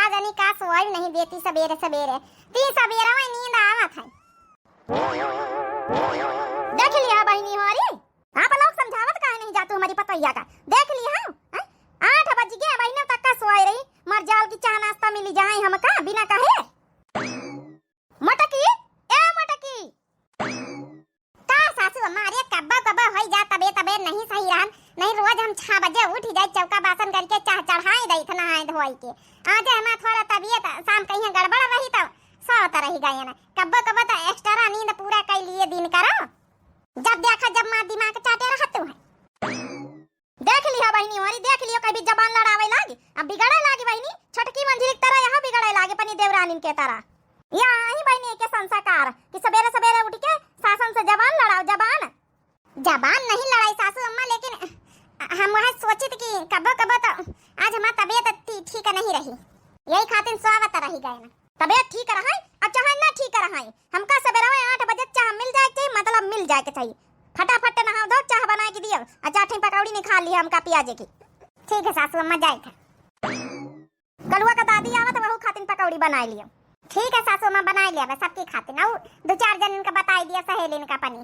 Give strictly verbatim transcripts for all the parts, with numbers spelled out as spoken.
का जानी का सोई नहीं देती सबेरे सबेरे। ती सबेरे में नींद आवत है। देख लिया बहिनी हमारी, आप लोग समझावत काहे नहीं जातू हमारी पतोहिया का? देख लिया, हैं? आठ बज गया, बहिना तक का सोए रही। मर जाल की चाह नाश्ता मिली जाए हमका बिना कहे। मोटकी, ए मोटकी। का सासू अम्मा, अरे कब्बो कब्बो होई जा, तबे तबे नहीं सही रहन, नहीं रोज हम छह बजे उठ जाए, चौका बासन करके चाह चढ़ाई दई थ नहाए धोई के। आज हमार थोड़ा तबीयत शाम कहीं गड़बड़ रही तो सोत रही गए ना। कब्बो कब्बो तो एक्स्ट्रा नींद पूरा कर लिए दिन करो। जब देखा जब माँ दिमाग चाटे रहतू है। देख लिया बहिनी, हमारी देख लियो, कभी जबान लड़ावे लागी, अब बिगड़े लागी बहिनी, छोटकी मंझली की तरह यहाँ बिगड़े लागी अपनी देवरानिन के तरह। या आई बहिनी के संस्कार कि सबेरे सबेरे उठ के सासन से जबान लड़ाओ, जबान। जबान नहीं लड़ाई सासू अम्मा, लेकिन हम वह सोचित कि कबो कबो तो आज हमार तबीयत ठी-, ठीक नहीं रही, यही खातिर सोवत रही गए ना। तबीयत ठीक रहे और चाहे ना ठीक रहे, हमका सबेरे आठ बजे चाह मिल जाए के चाहिए, मतलब मिल जाए के चाहिए। फटाफट नहाओ धो, चाह बनाए के दियो, और चार ठे पकौड़ी निकाल लिया हमका प्याजे की। ठीक है सासू अम्मा, जाए थे। कलुआ का दादी आवत, वहू खातिन पकौड़ी बनाए लियो। ठीक है सासू अम्मा, बनाए लिया बस सबके खातिन, और दो चार जन इनका बताई दिया, सहेली इनका पनी।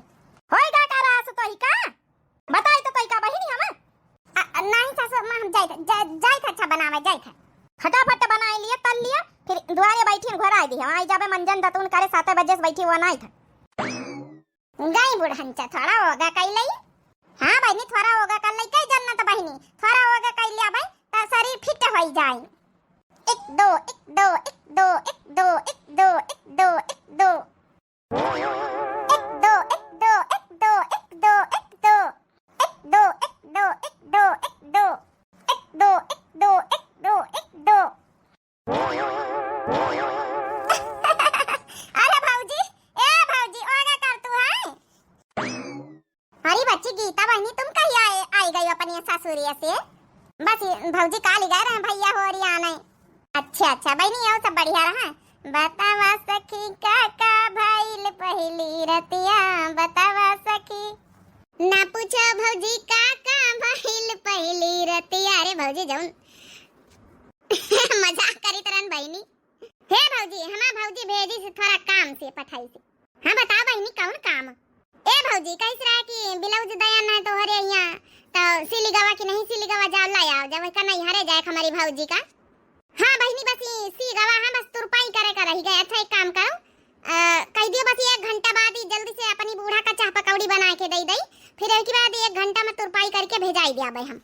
होई गा का रास तो ही का? बताई तो तोई का बहिनी हम? अ, अ, नहीं सासू अम्मा, हम जाइत, जा-, जाइत अच्छा बनावे, जाइत है। फटाफट बनाए लिए, तल लिए, फिर दुआरे बैठी घर आए दी। आई जाबे मंजन दतुन करे, सात बजे से बैठी हुआ नहीं था। गई बुढ़न चा थोड़ा होगा कई लई। हाँ बहिनी, थोड़ा होगा कर लई, कई जन्नत बहिनी, थोड़ा होगा कई लिया भाई, त शरीर फिट होई जाई। एक दो, एक दो, एक दो, एक दो, एक दो, एक दो, एक दो। एक दो, एक दो, एक दो, एक दो, एक दो। एक दो, एक दो, एक दो, एक दो। एक दो, एक दो, एक दो, एक दो। अरे भौजी, ए भौजी, ओगा कर तू है? अरे बच्ची गीता बहिनी, तुम कहिया आए, आई गई अपनी ससुरिया से? बस ये भौजी काल ही गए रहे भैया होरी आने। अच्छा, अच्छा बहिनी, और सब बढ़िया रहा? बतावा सखी का का भइल पहिली रतिया, बतावा सखी। ना पूछो भौजी का का भइल पहिली रतिया। अरे भौजी जौन मजाक करी तरन बहिनी। हे भौजी, हमार भौजी भेजी से थोड़ा काम से पठाई से। हाँ, बताओ बहिनी, कौन काम? ए भौजी, कहिस रहा कि ब्लाउज दया ना तोहरे यहाँ, तो सिली गवा कि नहीं सिली गवा, जाओ ला आओ, जब का नैहरे जाए हमारी भौजी का। हाँ बहिनी, बस ये सी गवा है, बस तुरपाई करे का रही गए। अच्छा, एक काम करो, अ, कह दियो बस एक घंटा बाद ही जल्दी से अपनी बूढ़ा का चाह पकौड़ी बना के दे दई, फिर एक बाद एक घंटा में तुरपाई करके भेजाई दिया भाई हम।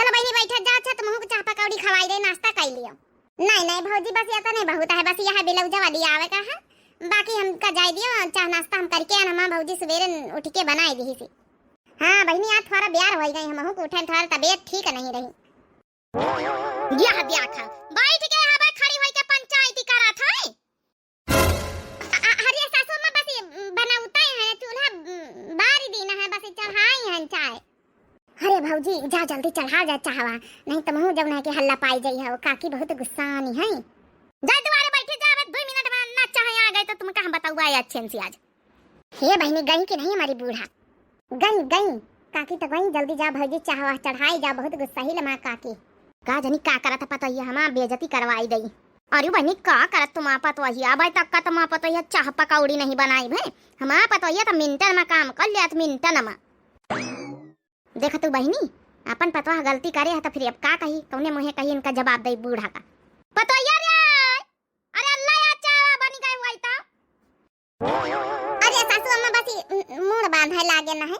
चलो बहिनी, बैठा जा, अच्छा, तुमहू को चाह पकौड़ी खवाई दे, नाश्ता कर लियो। नहीं, नहीं भौजी, बस ये तो नहीं बहुत है, बस यह ब्लाउज वाली आवे का है, बाकी हमका जाए दियो, चाह नाश्ता हम करके आन, हमार भौजी सवेरे उठ के बनाए दी से। हाँ बहिनी, आज थोड़ा ब्यार हो गई, हमहू को उठे थोड़ा तबीयत ठीक नहीं रही। यह ब्याह था, बैठ के हवा खड़ी होई के पंचायती करा था। अ-, अ-, अरे सासू अम्मा, बस ये, उम, बनौते हैं, चूल्हा, उम, बारी दीना है, बस ये चढ़ाई हैं चाय। अरे भौजी, जा जल्दी चढ़ा जा चाहवा, नहीं तो मुँह जब नहीं के हल्ला पाई जाई है, काकी बहुत गुस्सा आनी है। जा दुआरे बैठे जा, बस दो मिनट में ना चाहे आ गए तो तुम कहाँ बताऊँ आए अच्छे से आज। हे बहिनी, गई कि नहीं हमारी बूढ़ा? गई, गई। काकी तो गई, जल्दी जा भौजी, चाहवा चढ़ाई जा, बहुत गुस्सा ही लमा काकी। का जनी का करत पतोहिया, हमार बेइज्जती करवाई दई। अरे बहिनी, का करत तुम पतोहिया, अबे तक का तुम पतोहिया चाह पकौड़ी नहीं बनाई भे। हमार पतोहिया तो मिनटन में काम कर लिया, मिनटन में। देख तू बहिनी, अपन पतोह गलती करे है तो फिर अब का कही, कौने मुँहे कही इनका जवाब दई बूढ़ा का। पतोहिया रे, अरे अल्लाह या चाह बनी गए हुआ तो। अरे सासू अम्मा, बस ई मूड़ बांधे लागे ना है।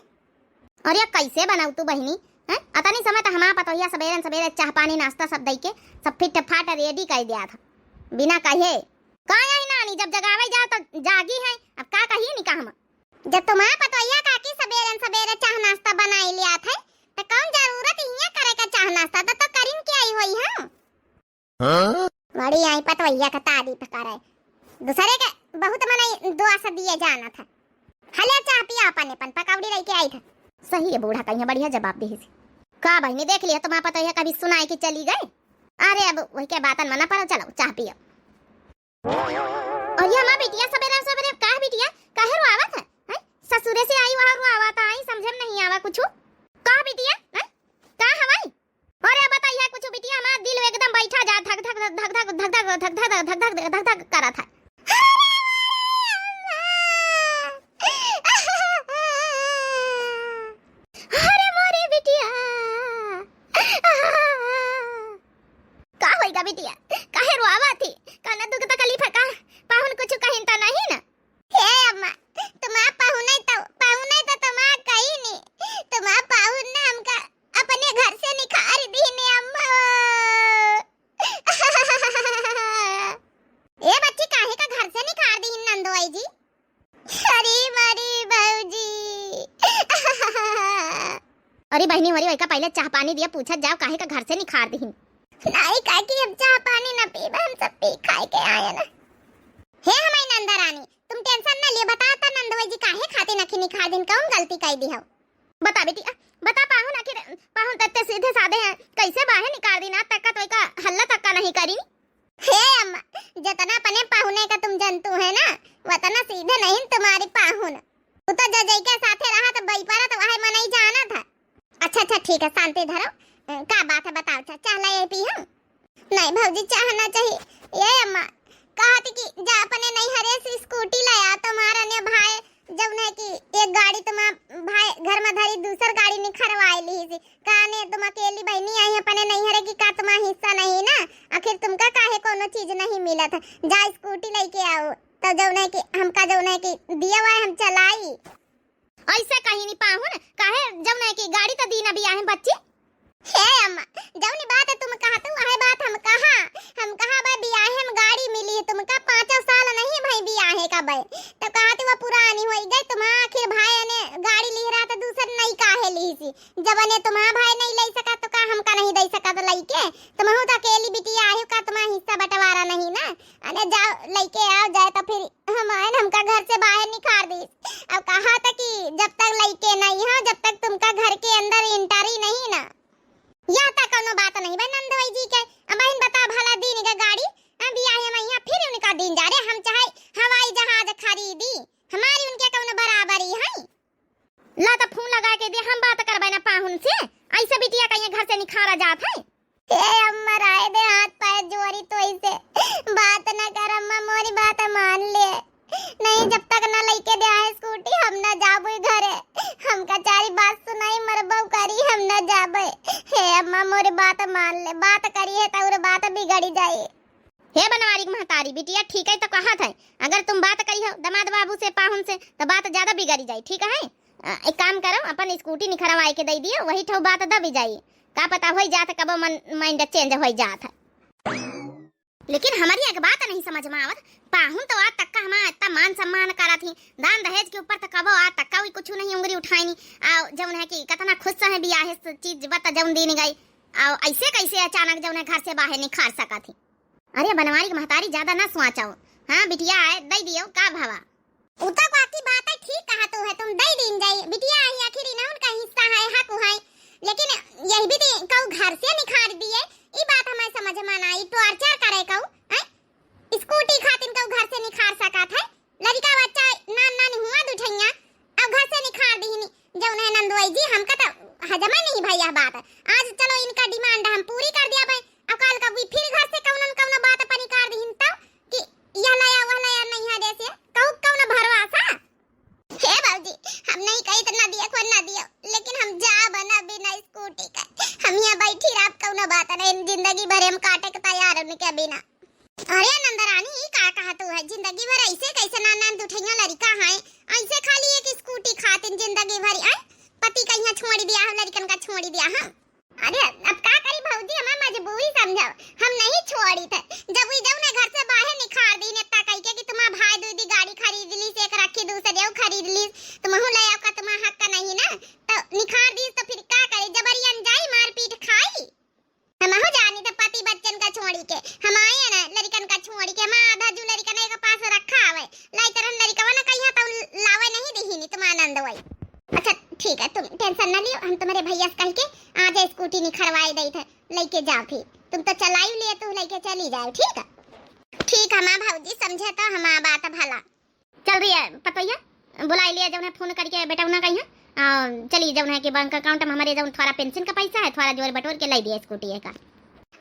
अरे कैसे बनाऊ तू बहिनी? हैं? अतनी समय तो हमार पतोहिया सबेरे सबेरे चाह पानी नाश्ता सब दई के सब फिट फाट रेडी कर दिया था। बिना कहे। का यही नानी जब जगावे जाओ तो जागी है, अब का कही निका हम? जब तुम्हार पतोहिया काकी सबेरे सबेरे चाह नाश्ता बनाई लिया था, तो कौन जरूरत हिया करे का चाह नाश्ता, तो, तो करीन के आई होई है। हाँ? बड़ी आई पतवैया का तारीफ करे। दूसरे के बहुत मनई दुआ से दिए जाना था। हले चाह पिया अपन, अपन पकौड़ी लेके आई था। सही है बूढ़ा, कहीं बढ़िया जवाब दे से। का बहिनी देख लिया, तुम्हारा पतोहिया कभी सुनाई के चली गए। अरे अब वही के बातन मना पड़ो, चलो चाह पियो। और ये हमार बिटिया सबेरे सबेरे का है बिटिया, काहे रोआवत है? हैं? ससुरे से आई वहाँ रोआवत आई, समझे में नहीं आवा कुछ। का बिटिया, हैं? का हवाई? अरे बताइए कुछ बिटिया, हमार दिल एकदम बैठा जा, धक धक धक धक धक धक धक धक धक धक धक धक धक करत है। अरे मोरे बिटिया, का होइगा बिटिया, काहे रोआवा थी? कौनो दुख तकलीफ है का? पाहुन कुछ कहिन त नहीं ना? हे अम्मा, तुम्हार पाहुन नहीं तो, पाहुन नहीं तो तुम्हार कहीं नहीं, तुम्हार पाहुन ने हमका अपने घर से निकाल दीने अम्मा। ए बच्ची, काहे का घर से निकाल दीन नंदोई जी? अरे मरी भौजी। अरे बहिनी, अरे वही का पहले चाह पानी दिया, पूछत जाओ काहे का घर से निकाल दीन। नहीं काकी, हम चाह पानी न पीब, हम सब पी खाए के आए ना। हे हमारी नंदा रानी, तुम tension न लिए, बता त नंदोई जी काहे खातिर नखी निकाल दीन, कौन गलती कई दी हो? बता बेटी, आ, बता पाहुन, आखिर पाहुन तत्ते सीधे साधे हैं, कैसे बाहर निकाल दी ना, तक्का तो का हल्ला तक्का नहीं करी। हे अम्मा, जितना अपने पाहुने का तुम जनतू है ना, वतना सीधे नहीं तुम्हारी पाहुन। तू तो जजई के साथे रहा तो बई पारा तो वह मनई जाना था। अच्छा, अच्छा, ठीक है, शांति धरो। अ, का बात है बताओ, चा-, चाह लाए पी हम? नहीं भौजी, चाह ना चाहिए। ये अम्मा, कहत कि जा अपने नैहरे से स्कूटी ले आ, तुम्हार अने भाई जौन है कि एक गाड़ी तुम्हार भाई घर में धरी, दूसर गाड़ी निखरवाए ली सी। काने तुम अकेली बहनी आई अपने नैहरे की का तुम्हार हिस्सा नहीं ना? आखिर तुमका काहे कोनो चीज नहीं मिलत है? जा स्कूटी लेके आओ, तो जौन है कि हमका जौन है कि दिया हुआ है, हम चलाई। ऐसे कहीं नहीं पाहुन, काहे जौन है कि गाड़ी तो दी ना बियाहे में बच्ची। हे अम्मा, जौन बात तुम कहतू, वह बात हम कहा, हम कहा बा बियाहे में गाड़ी मिली है तुमका, पाँचों साल नहीं भाई बियाहे का बे, तो कहती वो पुरानी होई गई, तुम्हार आखिर भाई ने गाड़ी ली रहा तो दूसर नहीं काहे ली सी, जब ने तुम्हार भाई नहीं ले सका तो का हमका नहीं दे सका तो लइके, तुमहू तो अकेली बिटिया आई हो का, तुम्हार हिस्सा बंटवारा नहीं ना, अने जाओ लइके आओ जाए तो फिर हम आए न, हमका घर से बाहर निकाल दी। अब कहा था कि जब तक लइके नहीं हो, जब तक तुमका घर के अंदर entry नहीं ना। यह तक कोनो बात नहीं बा नंदोई जी के। अब बहन बता भला दीन के गाड़ी, अब बियाहे में यहाँ फिर उनका दीन जा रे, हम चाहे हवाई जहाज खरीदी, हमारी उनके कोनो बराबरी है। ला त फोन लगा के दे, हम बात करबे ना पाहुन से। ऐसे बिटिया कहिए घर से निखारा जात है। ए अम्मा, राय दे हाथ पैर जोरी तो ऐसे बात ना कर अम्मा, मोरी बात मान ले। नहीं, जब तक ना लेके दे आए स्कूटी, हम ना जाबो घरे। हमका चारी बात सुनाई, मरबो करी, हम ना जाबे। हे अम्मा, मोरी बात मान ले, बात करी है तो और बात बिगड़ी जाई। हे बनवारी के महतारी, बिटिया ठीक है तो कहत है, अगर तुम बात करी हो दमाद बाबू से, पाहुन से, तो बात ज्यादा बिगड़ी जाई, ठीक है? अ, एक काम करो, अपन स्कूटी निखरवाए के दे दियो, वही ठो बात दबी जाई। का पता होई जात कबो मन, mind change होई जात है। लेकिन हमारी एक बात नहीं समझ में आवत, पाहुन तो आज तक का हमारा इतना मान सम्मान करत ही, दान दहेज के ऊपर तो कबो आज तक का कोई कुछ नहीं उंगली उठाई नहीं। आ जौन है कि कितना खुश है बियाहे से चीज बता जौन दीन गई, आ ऐसे कैसे अचानक जौन है घर से बाहर निखार सकत ही। अरे बनवारी के महतारी, ज्यादा ना सोचो। हाँ बिटिया आए, दे दियो, का भवा? उ तो काकी बात है, ठीक कहा तू है, तुम दे दीन जाई। बिटिया आई आखिर इनहुन का हिस्सा है, हक है। लेकिन यही भी ती-, कहू घर से निखार दिए, ई बात हमें समझ में ना आई। Torture करे कहू, हैं? स्कूटी खातिन कहू घर से निखार सकत है? लड़का बच्चा नान नान हुआ दुठैया, अब घर से निखार दिहिनी। जौन है नंदोई जी, हमका तो हजमा नहीं भई यह बात। आज चलो इनका demand हम पूरी कर दिया भाई, अब काल का भी फिर घर से कौनो न कौनो बात पर निकाल दिहिन तब कि यह लाया वह लाया नहीं है जैसे कहू कौनो भरोसा। हे बाबूजी, हम नहीं कही तो ना दिया को ना दिया, लेकिन हम जाब ना बिना स्कूटी का। हम यहाँ बैठी रहब कौनो बात नहीं, जिंदगी भर हम काटे के तैयार उनके बिना। अरे नंदरानी, ई का कहा तू है? जिंदगी भर ऐसे कैसे नान नान दुठैया लड़का हैं, ऐसे खाली एक स्कूटी खातिन जिंदगी भर, आय? पति का यहाँ छोड़ दिया हम, लड़कन का छोड़ दिया हम। अरे अब का करी भौजी, हमें मजबूरी समझो, हम नहीं छोड़ी थे। जब वो जौन है घर से बाहर निखार दी नेता कह के कि तुम्हारा भाई दीदी गाड़ी खरीद ली, से एक रखी दूसरे खरीद ली, तुमहू ले आओ का तुम्हारा हक का नहीं ना, तो निखार दी तो फिर का करे, जबरियन जाई मारपीट खाई। हमहू जानी थे पति बच्चन का छोड़ी के, हम आए ना लड़कन का छोड़ी के, हम आधा जू लड़कन एक पास रखा आवे, लाई तरह लड़कवा ना कहिया तो लावे नहीं दिहिनी तुम आनंद वही। अच्छा ठीक है, तुम tension ना लियो, हम तुम्हारे भैया से कह के आज स्कूटी निखरवाए दई थे, लेके जाओ फिर, तुम तो चलाई लिए तो लेके चली जाओ, ठीक है? ठीक है माँ भौजी, समझे तो हमारा बात भला। चल रही है पतोहिया, बुलाई लिया जौन है फोन करके बेटा उन्हें कही है, आ, चली जौन है कि बैंक account में हमरे जौन थोड़ा pension का पैसा है, थोड़ा जोड़ बटोर के लाई दिया scooty एक।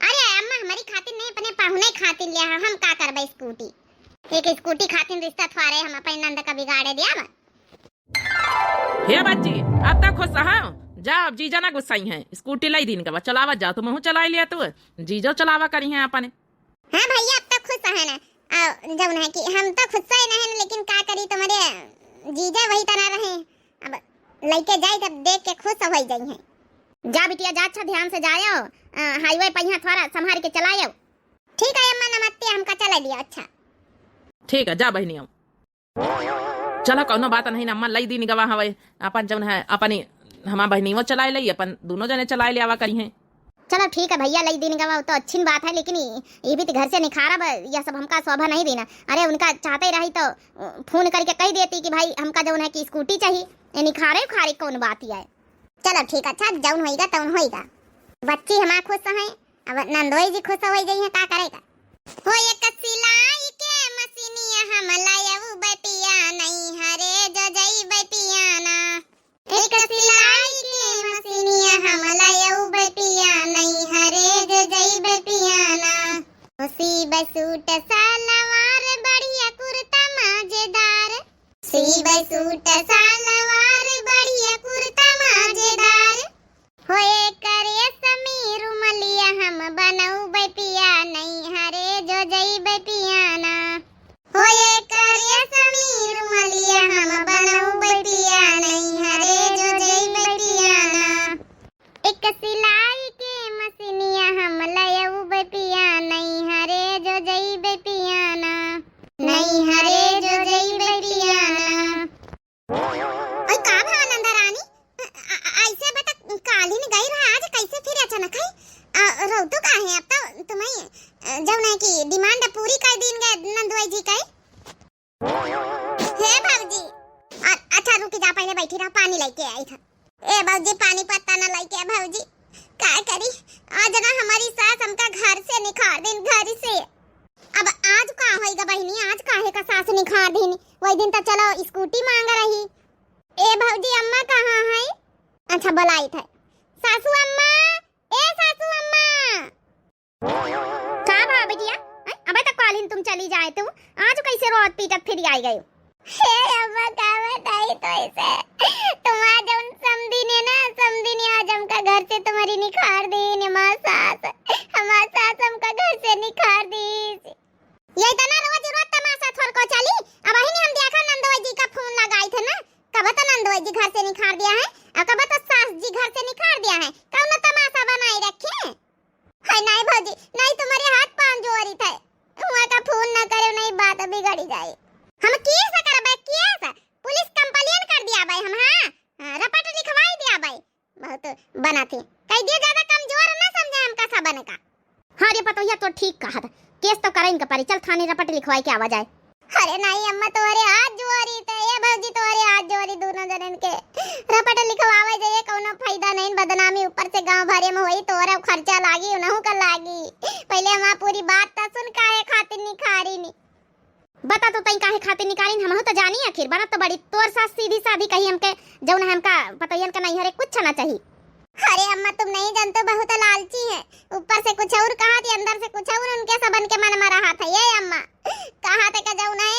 अरे अम्मा, हमरी खातिर नहीं, अपने पाहुने खातिर लिया है, हम का करबे scooty? एक scooty खातिर रिश्ता थोड़े हम अपने नंद का बिगाड़े दिया बा। हे बच्ची, अब तक खुश हो? जा, अब जीजा ना गुस्साई हैं, scooty लाई दीन गवा, चलावत जा, तुमहू चलाई लिया तू, जीजो चलावा करी हैं अपने। हाँ भैया, अब तक खुश है ना। आ, जौन है कि हम तो खुश ही नहीं, लेकिन का करी, तुम्हारे जीजा वही तरह रहे, अब लइके जाई तब देख के खुश हो जाई हैं। जा बिटिया, जा, अच्छा ध्यान से जायो, आ, highway पहिया थोड़ा संभाल के चलायो। ठीक है अम्मा, नमस्ते, हमका चला लिया। अच्छा ठीक है, जा बहिनी, आओ। चला, कौनो बात नहीं ना अम्मा, लई दीन गवा हवे, अपन जौन है, अपनी हमार बहिनीवो चलाए लई, अपन दोनों जने चलाए ले आवा करी हैं। चलो ठीक है भैया, लई दीन गवा तो अच्छी बात है, लेकिन ई, ई भी तो घर से निखारब, यह सब हमका शोभा नहीं देना। अरे उनका चाहते रही तो, अ, फोन करके कह देती कि भाई हमका जौन है कि scooty चाहिए, ये निखारे उखारे कौन बात ही है। चलो ठीक, अच्छा जौन होइगा तौन होइगा। बच्ची हमार खुश है, अब नंदोई जी खुश हो जाई है, का करेगा। हो एक सिलाई के मशीनिया हम लायऊ बटिया, नहीं हरे जो जई बटिया ना। एक सिलाई के मशीनिया हम लायऊ बटिया, नहीं हरे जो जई बटिया ना। हो सीब सूट सलवार बढ़िया कुर्ता मजेदार, सीब सूट सलवार बढ़िया कुर्ता मजेदार। होए करे समीर मलिया हम बनऊ बपिया, नहीं हरे जो जई बपिया ना। होए करे समीर मलिया हम बनऊ बपिया, नहीं हरे जो जई बपिया ना। एक सिलाई के मशीनिया हम लयऊ बपिया, नहीं हरे जो जई बपिया ना। नहीं हरे जो जई बपिया ना। ओए का भवा नंदा रानी, अ-, अ-, अइसे बता, काल्हिन गई रहा, आज कैसे फिर अचानक है? अ, रौतो का है अब तो तुम्हें, अ, जौन है कि demand पूरी कर दीन गए नंदुआई जी के। हे भौजी, अ-, अच्छा रुक जा, पहले बैठी रहा, पानी लेके आई था। ए भौजी, पानी पत्ता ना लेके आ भौजी, का करी, आज ना हमारी सास हमका घर से निकाल दीन, घर से। अब आज का होइगा बहिनी, आज काहे का सास निखार दीन? वही दिन त चलो scooty मांग रही। ए भौजी, अम्मा कहाँ है? अच्छा, बुलाइत है। सासू अम्मा, ए सासू अम्मा। का भा बिटिया? हैं? अबे तो काल्हिन तुम चली जाए तू, आज कैसे रोत पीटत फिर आई गई? हे अम्मा, का बताई तो इसे। तुम्हार जौन समधी ने ना, समधी ने आज हमका घर से तुम्हारी निखार दीन, हमार सास, हमार सास हमका घर से निखार दीस। ये इतना रोज रोज तमाशा थोर को चली। अबहिन हम देखा नंदोई जी का फोन लगाई थे ना, कब तो नंदोई जी घर से निखार दिया है और कब तो सास जी घर से निखार दिया है, कौनो तमाशा बनाई रखे। हाय नाई भौजी, नाई तुम्हारे हाथ पाँव जोड़ी थे, हुआ का फोन ना करे, नाई बात बिगड़ी जाए। हम केस करबे, केस, पुलिस complain कर दिया भाई हम, हाँ, हाँ, रपट लिखवाई दिया भाई, बहुत बना थे, कह दिया ज्यादा कमजोर ना समझे हमका सबन का। हाँ रे पतोहिया, तो ठीक कहा था, केस तो करे इनका परी, चल थाने रपट लिखवाई के आवा जाए। अरे नाई अम्मा, तोहरे हाथ जोड़ी थे, ए भौजी, तोहरे हाथ जोड़ी दोनों जनन के। रपट लिखवावे जाइए, कौनो फायदा नहीं, बदनामी ऊपर से गांव भरे में होई, तोहरा खर्चा लागी, उनहू का लागी। पहले हमार पूरी बात तो सुन, काहे खातिर निखारी नी। बता तो तई काहे खातिर निकालिन, हमहू तो जानी आखिर, बनत तो बड़ी तोर सास सीधी साधी कही हमके, जौन हमका पतोहियन का नहीं हरे कुछ ना चाहिए। अरे अम्मा, तुम नहीं जानते, बहुत लालची है, ऊपर से कुछ और कहा थी, अंदर से कुछ और उनके सबन के मन में रहा था। ये अम्मा कहा थे का जौन है,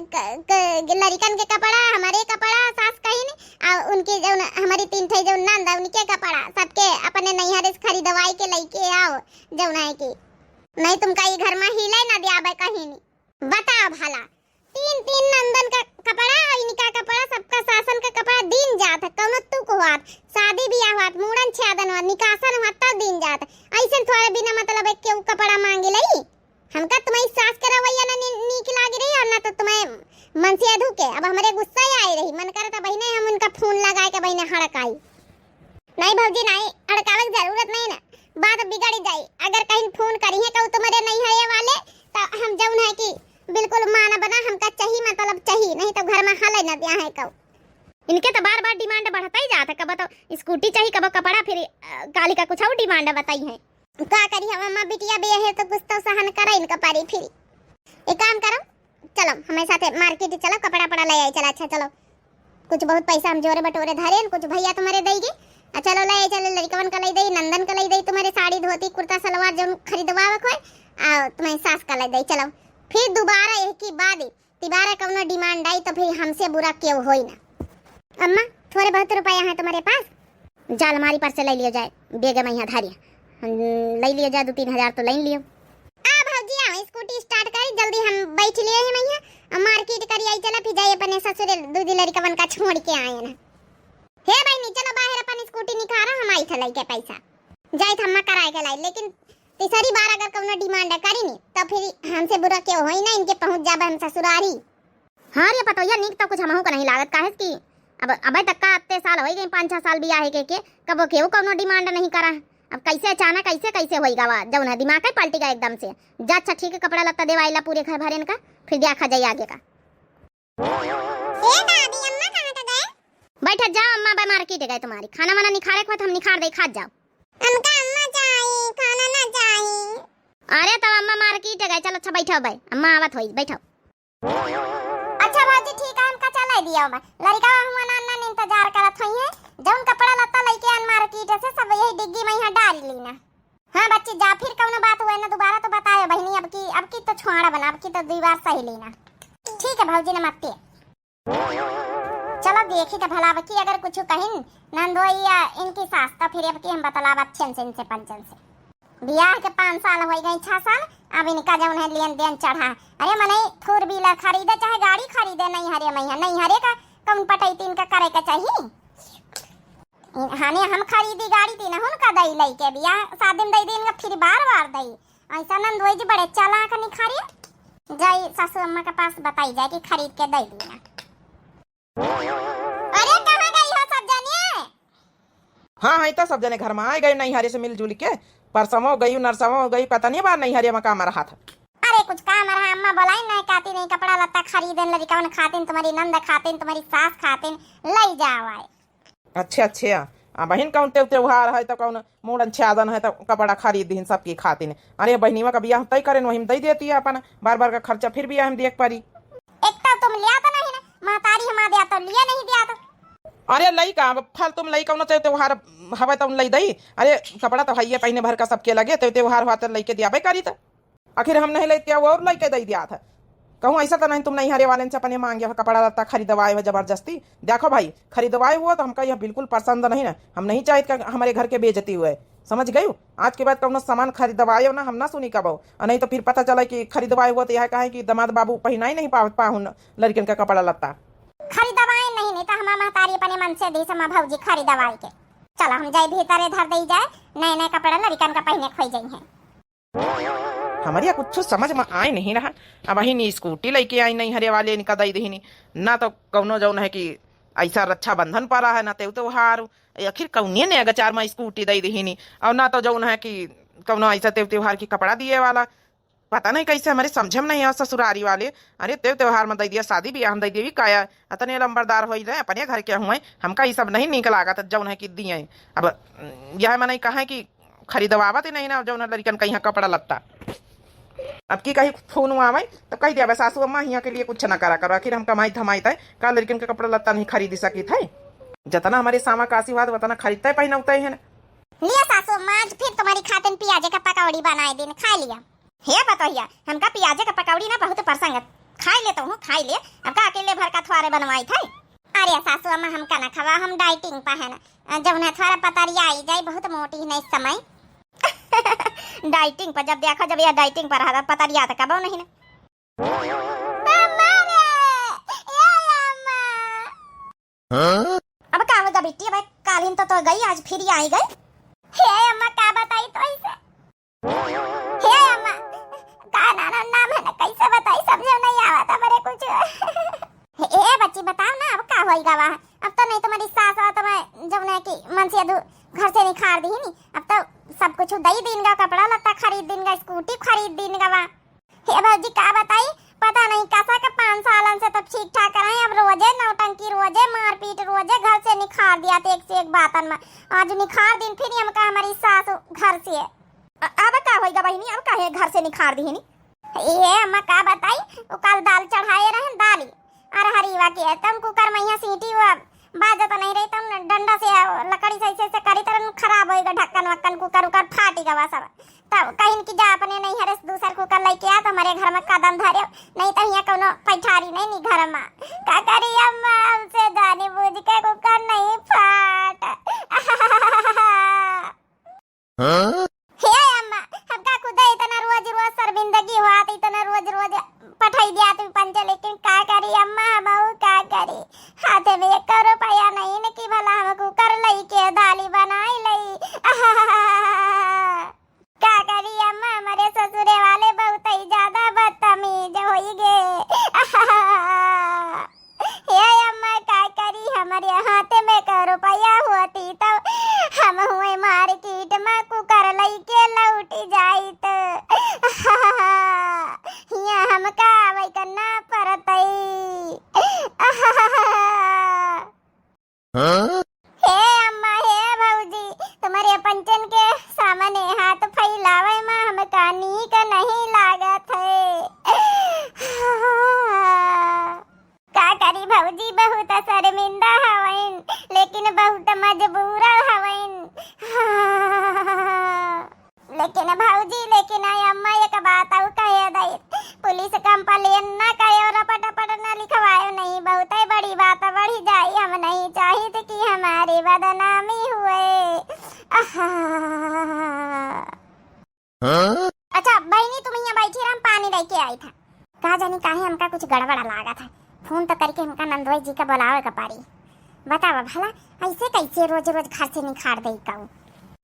क-, क-, लड़िकन के कपड़ा, हमारे कपड़ा, सास कहिन, आ उनके जौन, हमारी तीन ठे जौन नंद, उनके कपड़ा, सबके अपने नैहरे से खरीदवाई के लेके आओ, जौन है कि नहीं तुमका ये घर में हिले ना दियाबे कहीं नी। बताओ भला, तीन तीन नंदन का कपड़ा और इनका कपड़ा, सबका सासन का कपड़ा दीन जात है, कौनो तुक हुआत, शादी ब्याह हुआत, मूड़न छेदन हुआत, निकासन हुआत, तब दीन जात है। ऐसे थोड़े बिना मतलब है केहू कपड़ा मांगे लई। हमका तुम्हारी सास के रवैया ना नी-, नीक लागी रही और ना तो तुम्हारे मनसेधू के। अब हमरे गुस्सा ही आई रही, मन करता बहिने हम उनका फोन लगाए के बहिने हड़काई। नहीं भौजी नहीं, हड़कावे के जरूरत नहीं ना, बात बिगड़ जाई। अगर कहीं फोन करी है कहू तुम्हारे नहीं है ये वाले, तो हम जौन है कि बिल्कुल मानब ना, हमका चाहिए मतलब चाहिए, नहीं तो घर में हाल न दिया है कहू। इनके तो बार बार demand बढ़ता ही जाता, कब तो scooty चाहिए, कब कपड़ा, फिर अ, काली का कुछ और demand बताई है। का करी हम अम्मा, बिटिया बे है तो कुछ तो सहन करे इनका परी फिर। एक काम करो, चलो हमारे साथ market चलो, कपड़ा पड़ा ले आई चला। अच्छा चलो। कुछ बहुत पैसा हम जोरे बटोरे धरेन, कुछ भइया तुम्हरे दइगे। आ चलो ले, चलो लड़िकवन का लइ दई, नंदन का लइ दई, तुम्हरे साड़ी धोती कुर्ता सलवार जौन खरीदवावे कोई, आ तुम्हरे सास का लइ दई। चलो फिर दुबारा एक ही बात, तिबारा कौनो demand आई तो फिर हमसे बुरा केहू होई ना। अम्मा, थोड़े बहुत रुपया है तुम्हरे पास, जा अलमारी पर से लइ लियो जाए, बेग में यहाँ धारिया, हम लइ लियो जाए, दो तीन हजार तो लइ लियो। आ भौजी, आओ, scooty start करी, जल्दी हम बैठ लिए ही मैया, आ market करी आई, चला फिर जाई अपने ससुरे दूधी लड़िकवन का छोड़ के आए ना। हे बहिनी, चलो बाहर अपन scooty निकारा, हम आई थे लइके पैसा, जाई थे अम्मा कराए के लाई, लेकिन तीसरी बार अगर कौनो demand करी नी तो फिर हमसे बुरा केहू होई ना, इनके पहुँच जाबे हम ससुरारी। हाँ रे पतोहिया, नीक तो कुछ हमहू का नहीं लागत, काहे कि अब अबे तक का अत्ते साल होइ गई, पाँच छह साल बियाहे के, के कबो केहू कौनो demand नहीं करा। अब कैसे अचानक कैसे कैसे होई गवा, जौन है दिमाग ही पलटी गया एकदम से। जा अच्छा ठीक है, कपड़ा लत्ता देवाइला पूरे घर भरेन का, फिर देखा जाई आगे का। ए दादी, अम्मा कहाँ का गए? बैठा जाओ अम्मा, बा market गए तुम्हारी, खाना वाना निखारे के बाद हम निखार दे, खा जाओ। हमका अम्मा चाही, खाना ना चाही। अरे तब अम्मा market गए, चलो अच्छा बैठो बे, अम्मा आवत होई, बैठो। अच्छा भौजी, ठीक है, हमका चले दियो बा। लड़िका हुआ ना, ना इंतजार करत होई है। जौन कपड़ा लत्ता लइके आन market से, सब यही डिग्गी में यहाँ डाल लीना। हाँ बच्ची, जा फिर कौनो बात हुए ना दोबारा तो बतायो बहिनी, अब की, अब की तो छोड़ा बना, अब की तो दीवार सही लेना। ठीक है भौजी, नमस्ते। चलो देखी तो भला अब की अगर कुछ कहिन नंदोई या इनकी सास, तो फिर अब की हम बतलाब अच्छे से इनसे पंचन से। बियाह के पाँच साल होइ गए, छह साल, अब इनका जौन है लेन देन चढ़ा। अरे मनई four wheeler खरीदे चाहे गाड़ी खरीदे, नैहरे में है, नैहरे का कौन पटैती इनका करे के चाहिए। हाने हम खरीदी गाड़ी तीन हुन का दई लइके बियाह शादी में दई दिन का फिर बार बार दई। ऐसा नंदोई जी बड़े चालाक निखारी। जाई सासू अम्मा के पास बताई जाए कि खरीद के दई दीना। अरे कहाँ गई हो सब जनिए? हाँ, है तो सब जने घर में आए गए नैहरे से मिलजुल के। परसमो गई, नरसमो गई, पता नहीं बा नैहरे में काम रहा था। अरे कुछ काम रहा, अम्मा बोलाई नहीं, कहती नहीं कपड़ा लत्ता खरीदे, लड़िकवन खातिन, तुम्हारी नंद खातिन, तुम्हारी सास खातिन, लई जाओ आए। अच्छे, अच्छे। आ बहिन, कौन तेव-, त्योहार है तो कौन मूड़न छादन है तो कपड़ा खरीद दीन सबकी खातिन। अरे बहिनीवा का बियाह तय करेन, वही में दई देती है अपन, बार बार का खर्चा फिर बियाह में देख पड़ी। एक तो तुम लिया तो नहीं ना, महतारी हमार दिया तो लिया नहीं दिया तो। अरे लइका, अब फालतू में लइका, कौनो तेव-, त्योहार हवे तो लई दई। अरे कपड़ा तो हइये पहिने भर का सबके लगे, तेव-, त्योहार हुआ तो लइके दियाबे करी तो। आखिर हम नहीं लेते, वो और लइके दई दिया था। कहूँ ऐसा तो नहीं तुम नैहरे वाले से अपने मांगे हो कपड़ा लत्ता खरीदवाए हो जबरदस्ती। देखो भाई, खरीदवाए हुआ तो हमका यह बिल्कुल पसंद नहीं ना। हम नहीं चाहित कि हमारे घर के बेइज्जती हुए, समझ गई? आज के बाद कौनो सामान खरीदवाए हो ना, हम ना सुनी कबो। और नहीं तो फिर पता चला कि खरीदवाए हुआ तो यह कहे कि दामाद बाबू पहिनाई नहीं पा, पाहुन लड़कियन का कपड़ा लत्ता। खरीदवाए नहीं, नहीं तो हमार महतारी अपने मन से दी समा भौजी खरीदवाए के। चलो हम जाए भीतरे धर दई जाए, नए नए कपड़ा लड़िकन का पहिने खोई जाई हैं। हमारे यहाँ कुछ समझ में आए नहीं रहा। अब वही नी स्कूटी लेके आई नैहरे वाले, इनका दई दीनी, ना तो कौनो जौन है कि ऐसा रक्षाबंधन पड़ा है, ना तेव त्योहार, आखिर कौनिये ने अगचार में स्कूटी दई दीनी, और ना तो जौन है कि कौनो ऐसा तेव त्योहार की कपड़ा दिए वाला। पता नहीं कैसे हमारे समझे में नहीं आवा ससुरारी वाले। अरे तेव त्योहार में दई दिया, शादी ब्याह में दई दिया, भी काया अतने लंबरदार होई रहे, अपने घर के हुए, हमका ई सब नहीं नीक लागत जौन है कि दिए। अब यह मनई कहे कि खरीदवावत ही नहीं ना, जौन लड़िकन का यहाँ कपड़ा लत्ता। अब की कही फोन आवे तो कह दिया, "बस सासू अम्मा, यहाँ के लिए कुछ ना करा करो, आखिर हम कमाई धमाई तय का लड़िकन के कपड़ा लत्ता नहीं खरीद सकित है? जितना हमारे सामा का आशीर्वाद उतना खरीदते पहिनौते है ना।" लिया सासू अम्मा, आज फिर तुम्हारी खातिन पियाजे का पकौड़ी बनाए दिन, खा लिया। हे पतोहिया, हमका पियाजे का पकौड़ी ना बहुत पसंद है, खाई ले तो हूँ, खाई ले, अब का अकेले भर का थ्वारे बनवाई थे। अरे सासू अम्मा, हमका ना खवा, हम dieting पर है ना, जौन है थ्वारा पतरिया आई जाई, बहुत मोटी है ना इस समय। Dieting पर जब देखो, जब यह dieting पर रहा, पतरिया तो कबो नहीं ना। अम्मा रे, ए अम्मा। हाँ? अब का होगा बिट्टी, अब कालिन तो, तो गई, आज फिर आई गई। हे अम्मा, का बताई तो ऐसे? हे अम्मा, का नाना नाम है ना, कैसे बताई, समझे नहीं आवत हमरे कुछ। हे, हे बच्ची, बताओ ना, अब का होई गवा? अब तो नहीं तुम्हारी सास और तुम्हें जब नहीं कि मन से अधू घर से निखार दी ही नहीं, अब तो सब कुछ दई दीन गा, कपड़ा लत्ता खरीद दीन गा, स्कूटी खरीद दीन गा। हे भौजी, का बताई, पता नहीं कसा के पाँच सालन से तो ठीक ठाक रहे, अब रोजे नौटंकी, रोजे मारपीट, रोजे घर से निखार दिया, तो एक से एक बातन में आज निखार दिन फिर हमका हमारी सासू घर से। अ-, अब का होइगा बहिनी, अब काहे घर से निखार दिहिनी? ये अम्मा का बताई, वो कल दाल चढ़ाए रहन, दाली, अरहरी कि तम कुकर में यहाँ सीटी हुआ बाजत नहीं रही, तम डंडा से लकड़ी से ऐसे ऐसे करी तरन खराब होइगा, ढक्कन वक्कन कुकर उकर फाटी गवा सब। तब कहिन कि जा अपने नैहरे से दूसर कुकर लइके आ, तो हमरे घर में कदम धरे, नहीं तो यहाँ कौनो पैठारी नहीं नी घर में। का करी अम्मा, हमसे जानी बूझ के कुकर नहीं फाट। हाँ? हे अम्मा, हमका खुदे इतना रोज रोज शर्मिंदगी हुआ, तो इतना रोज रोज पठाई दिया तू पंचे, लेकिन का करी अम्मा, हम का करी? हाथे में एक रुपया नहीं न कि भला हम कुकर लइके दाली बनाई लई। का करी अम्मा, हमरे ससुरे वाले बहुत ही ज्यादा बदतमीज होई गे। हे अम्मा, का करी, हमरे हाथ में एक रुपया होती तो हम हुए मार्केट में कुकर लइके लौट जाइत। हियाँ हमका आवे के ना पड़तई। हाँ? हे अम्मा, हे भौजी, तुम्हरे पंचन के सामने हाथ फैलावे में हमका नीक नहीं लागत है। का करी भौजी, बहुत शर्मिंदा हवइन, लेकिन बहुत मजबूर हवइन। लेकिन भौजी, लेकिन आई अम्मा एक बात अउ कहे दई, पुलिस complain ना करे और रपट रपट ना लिखवायो नहीं, बहुत ही बड़ी बात बढ़ी जाई। हम नहीं चाहित कि हमारी बदनामी हुए। आहा। हाँ? अच्छा बहिनी, तुम यहाँ बैठी रह, हम पानी लेके आई था। का जानी काहे हमका कुछ गड़बड़ लागत है। फोन तो करके हमका नंदोई जी का बुलावे का पड़ी। बतावा भला, ऐसे कैसे रोज रोज घर से निखार देई कहू?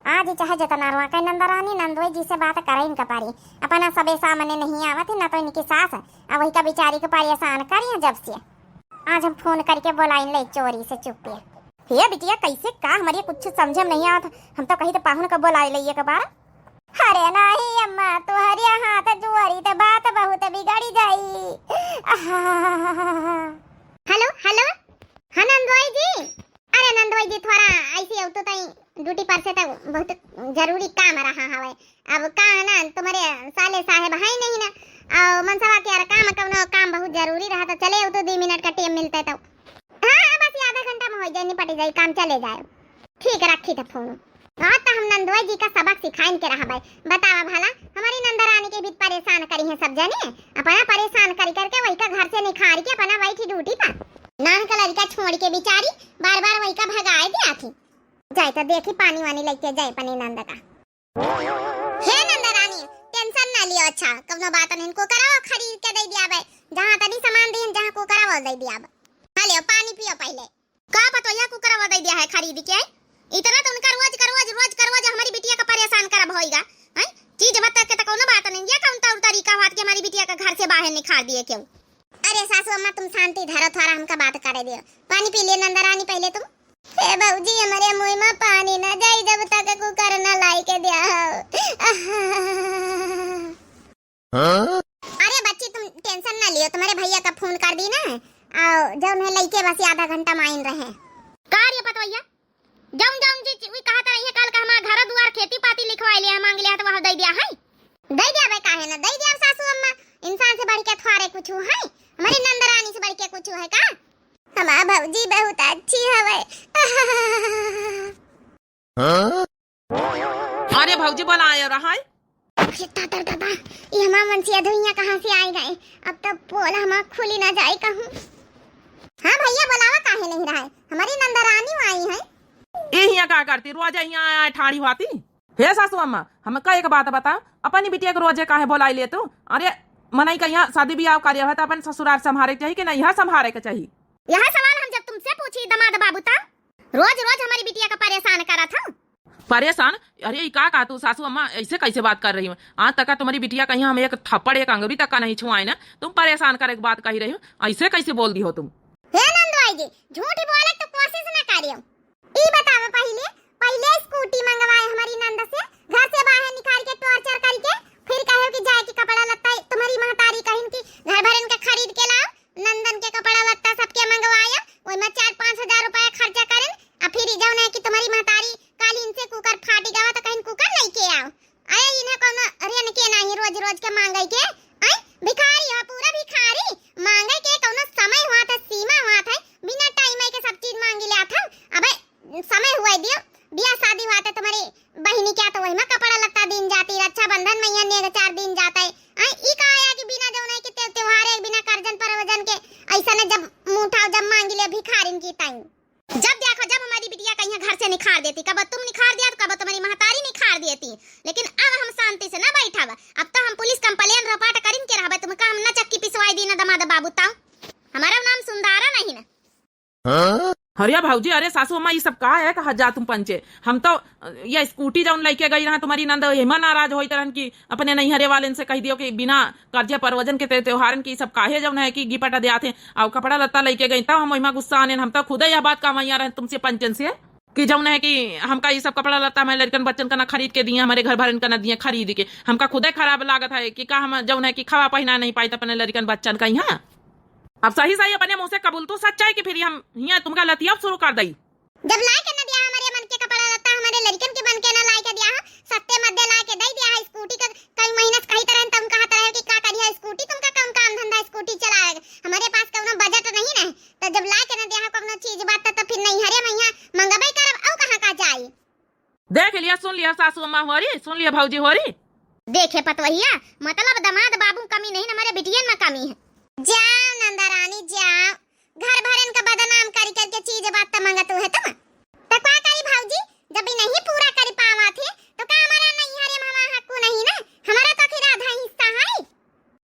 आज ही चाहे जितना रोआ के नंदरानी, नंदोई जी से बात करे इनका पड़ी। अपना सबे सामने नहीं आवत है, ना तो इनकी सास, अब वही का बेचारी को परेशान करिए जब से। आज हम फोन करके बुलाई ले चोरी से चुप्पे। हे बिटिया, कैसे का हमारे कुछ समझे में नहीं आवत, हम तो कही तो पाहुन का बुलाई ले एक बार। अरे नाही अम्मा, तोहरे हाथ जोरी त बात बहुत बिगड़ी जाई। आहा। हेलो, हेलो। हाँ नंदोई जी। अरे नंदोई जी, थोड़ा ऐसे अवतु तई ड्यूटी पर से तो बहुत जरूरी काम रहा हवे। अब का है ना, तुम्हरे साले साहेब है नहीं ना, और मनसवा के यार काम, कौनो काम बहुत जरूरी रहा तो चले अवतु, दो मिनट का टाइम मिलते तो। हाँ, हाँ, बस आधा घंटा में हो जाए, निपट जाए काम, चले जाए। ठीक, रखी था फोन। हाँ, तो हम नंदोई जी का सबक सिखाइन के रहबे। बतावा भला, हमारी नंदरानी के भी परेशान करी हैं सब जने। अपना परेशान करी करके वही का घर से निखार के अपना बैठी ड्यूटी पर। नान का लड़का छोड़ के बेचारी बार बार वही का भगाए दिया थी। जाए तो देखी पानी वानी लेके जाए अपनी नंद का। हे नंदरानी, टेंशन ना लियो, अच्छा, कौनो बात नहीं, कुकरवा खरीद के दे दिया बे, जहाँ तनी सामान दिहन, जहाँ कुकरवा दे दिया बे। हाँ, लियो, पानी पियो पहले। का पतोहिया कुकरवा दे दिया है खरीद के? इतना तो उनका रोज का रोज, रोज का रोज हमारी बिटिया का परेशान करब होइगा, हैं? चीज मत के तो कौनो बात नहीं, ये कौन तौर तरीका हुआ कि हमारी बिटिया का घर से बाहर निकाल दिए क्यों? अरे सासू अम्मा, तुम शांति धरो, थोड़ा हमका बात करे दियो। पानी पी ले नंदरानी पहले तुम। हे भौजी, हमरे मुंह में पानी न जाई जब तक कुकर न लाई के दिया हो। हाँ? अरे बच्ची, तुम टेंशन ना लियो, तुम्हारे भैया का फोन कर दी ना, और जौन है लइके बस आधा घंटा में आइन रहे। का रे पतवैया, जौन जौन जी ची-, वी कहत रही है, काल का हमारा घर दुआर खेती पाती लिखवाए लिया, मांग लिया तो वह दे दिया है? दे दिया बे, काहे ना दे दिया सासू अम्मा, इंसान से बढ़ के थोड़े कुछ है, हमारी नंदरानी से बढ़ के कुछ है का? हमार भौजी बहुत अच्छी हवे। हाँ? अरे भौजी बोलाए रहा है। अरे दादा दादा, ये हमार मनसिया धुइया कहाँ से आए गए? अब तो पोल हमार खुली ना जाए कहूँ। हाँ भैया, बोलावा काहे नहीं रहा है? हमारी नंदरानी आई है। ए हिया का करती, रोज हिया आए ठाड़ी हुआती। हे सासू अम्मा, हमका एक बात बता, अपनी बिटिया के रोजे काहे बोलाई ले तू? अरे मनई का यहाँ शादी ब्याह कार्य है तो अपन ससुराल संभारे के चाहिए कि नहीं, यहाँ संभारे के चाहिए? यह सवाल हम जब तुमसे पूछी दमाद बाबू, तब रोज रोज हमारी बिटिया का परेशान करत हो। परेशान? अरे ई का कहा तू सासू अम्मा, ऐसे कैसे बात कर रही हो? आज तक तुम्हारी बिटिया कहीं हम एक थप्पड़ एक अंगुरी तक का नहीं छुआए ना, तुम परेशान करे के बात कही रही हो, ऐसे कैसे बोल दी हो तुम? हे नंदवाई जी, झूठ बोले तो कोशिश ना करियो। ई बताओ पहले, पहले स्कूटी मंगवाए हमारी नंद से, घर से बाहर निकाल के टॉर्चर करके, फिर कहो कि जाए के कपड़ा लत्ता तुम्हारी महतारी कहिन कि घर भरन के खरीद के लाओ, नंदन के कपड़ा लत्ता सबके मंगवाया, ओइमा चार पाँच हजार रुपया खर्चा करेन, आ फिर ई जौन है कि तुम्हारी महतारी काल इनसे कुकर फाटी गवा तो कहिन कुकर लेके आओ। अरे इन्हें कौनो रेन के नाही रोज रोज के मांगे के, आई भिखारी हो, पूरा भिखारी, मांगे के कौनो समय हुआ था, सीमा हुआ दमाद बाबू ताऊ, हमारा नाम सुंदारा नहीं ना। हाँ? अरे भौजी, अरे सासू अम्मा, ई सब का है, कहा जा तुम पंचे? हम तो, अ, ये स्कूटी जौन लइके गई रहा तुम्हारी नंद, एमा नाराज होइत रहन कि अपने नैहरे वालेन से कहि दियो कि बिना कर्जे परवजन के ते-, त्योहारन के ई सब काहे जौन है कि गिफ्ट देआत हैं, अउ कपड़ा लत्ता लइके गई, तब हम ओहिमा गुस्सा आनेन। हम तो खुदे यह बात कहवइया रहन तुमसे पंचन से कि जौन है कि हमका ई सब कपड़ा लत्ता हमारे लड़कन बच्चन का ना खरीद के दिए, हमारे घर भरन का ना दिए खरीद के। हमका खुदे खराब लागत है कि का हम जौन है कि खावा पहिना नहीं पाइत अपने लड़कन बच्चन का यहाँ। अब सही सही अपने मुँह से कबूल तू सच्चाई कि फिर हम हियाँ तुमका लतियब शुरू कर दई। जब लाइके न दिया हमरे मन के कपड़ा लत्ता, हमरे लड़िकन के मन के न लाइके दिया हो, सस्ते मद्दे लाइके दे दिया है। स्कूटी का कई महीना से कहित रहन, तुम कहत रहे कि का करिया स्कूटी, तुमका कौन काम धंधा स्कूटी चलावे, हमरे पास कौनो बजट नहीं न है। तो जब लाइके न दिया हो कौनो चीज बात, तो फिर नैहरे में यहाँ मंगबे करब, अउ कहाँ का जाई? देख लिया, सुन लिया सासू अम्मा होरी, सुन लिया भौजी होरी। देखे पतवहिया, मतलब दमाद बाबू कमी नहीं, हमारे बिटियन में कमी है। जाओ नंदा रानी जाओ, घर भरन का बदनाम करी करके चीज बात त मांगत है तुम। त का करी भौजी, जब ई नहीं पूरा करी पावा थे, तो का हमारा नैहरे में हमारा हक नहीं ना? हमारा तो आखिर आधा हिस्सा है।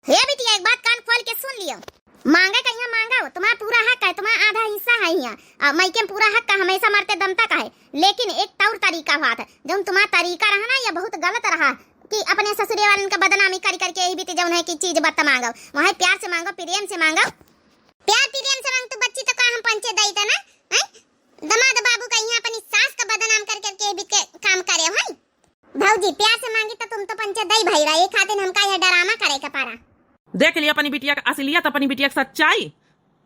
हे बिटिया, एक बात कान खोल के सुन लियो। मांगे कहिया मांगो, तुम्हारा पूरा हक है, तुम्हारा आधा हिस्सा है यहाँ। आ, मइके में पूरा हक है, हमेशा मरते दम तक है। लेकिन एक तौर तरीका हुआ था, जौन तुम्हारा तरीका रहा ना, यह बहुत गलत रहा कि अपने ससुरे वालन का बदनामी करी करके यही बीते जौन है कि चीज बात मांगो। वहाँ प्यार से मांगो, प्रेम से मांगो। प्यार प्रेम से मांग तू बच्ची तो का हम पंचे दई तना, हैं? दमाद बाबू का यहाँ अपनी सास का बदनाम कर करके यही बीते काम करे हो, हैं? भौजी, प्यार से मांगी तो तुम तो पंचे दई भई रहा, ये खातिर हमका यह ड्रामा करे के पड़ा। देख लिया अपनी बिटिया का असलियत, अपनी बिटिया की सच्चाई।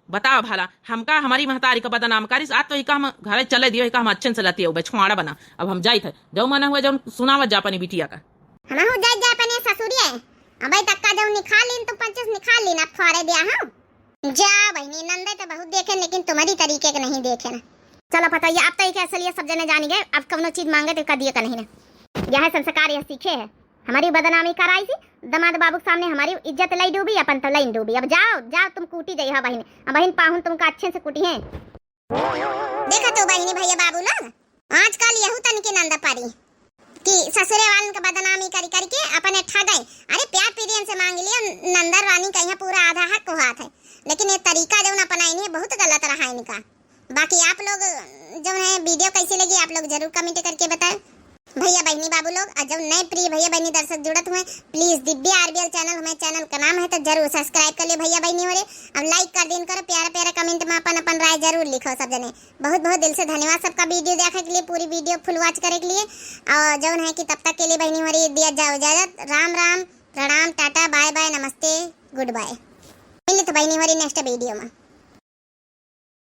बताओ भला, हमका हमारी महतारी का बदनाम करिस, आज तो इका हम घरे चले दियो, इका हम अच्छे से लतियो, बे छोड़ा बना। अब हम जाइत है, जौन मना हुआ, जौन सुनावत जा अपनी बिटिया का। हमहू जाइत जा अपने ससुरिया। अबे तक्का जौन निकाल लीन, तुम पंचे से निकाल लीन, अब फोड़े दिया हम। जा बहिनी, नंदे तो बहुत देखे, लेकिन तुम्हारी तरीके के नहीं देखे ना। चलो पता ये, अब तो एक असलियत सब जने जानी गए, अब कौनो चीज मांगे तो का दिए का नहीं ना। यह संस्कार, यह सीखे है। हमारी बदनामी कराई थी, दमाद बाबू के सामने हमारी इज्जत लई डूबी, अपन तो लई डूबी। अब जाओ, जाओ तुम कूटी जइहा बहिन, अब बहिन पाहुन तुमका अच्छे से कूटी हैं। देखा तो बहिनी भैया बाबू लोग, आजकल यहू तन के नंद परी कि ससुरे वालन के बदनामी करी करी के अपने ठगई। अरे प्यार प्रेम से मांग लियो, नंदर रानी का यहाँ पूरा आधा हक हुआ था, लेकिन ये तरीका जौन अपनाइन है बहुत गलत रहा इनका। बाकी आप लोग जौन है video कैसी लगी आप लोग जरूर comment करके बताएं। भैया बहिनी बाबू लोग, और जौन नए प्रिय भैया बहिनी दर्शक जुड़त हुए, please दिव्या आरबीएल channel हमारे channel का नाम है, तो जरूर subscribe कर लियो भैया बहिनी हो रे। अब like कर दीन करो, प्यारा प्यारा comment में अपन अपन राय जरूर लिखो सब जने। बहुत बहुत दिल से धन्यवाद सबका video देखे के लिए, पूरी video full watch करे के लिए। और जौन है कि तब तक के लिए बहिनी हो रे दिया जाओ इजाजत। राम राम, प्रणाम, टाटा, bye bye, नमस्ते, good bye। मिलित बहिनी हो रे next video में।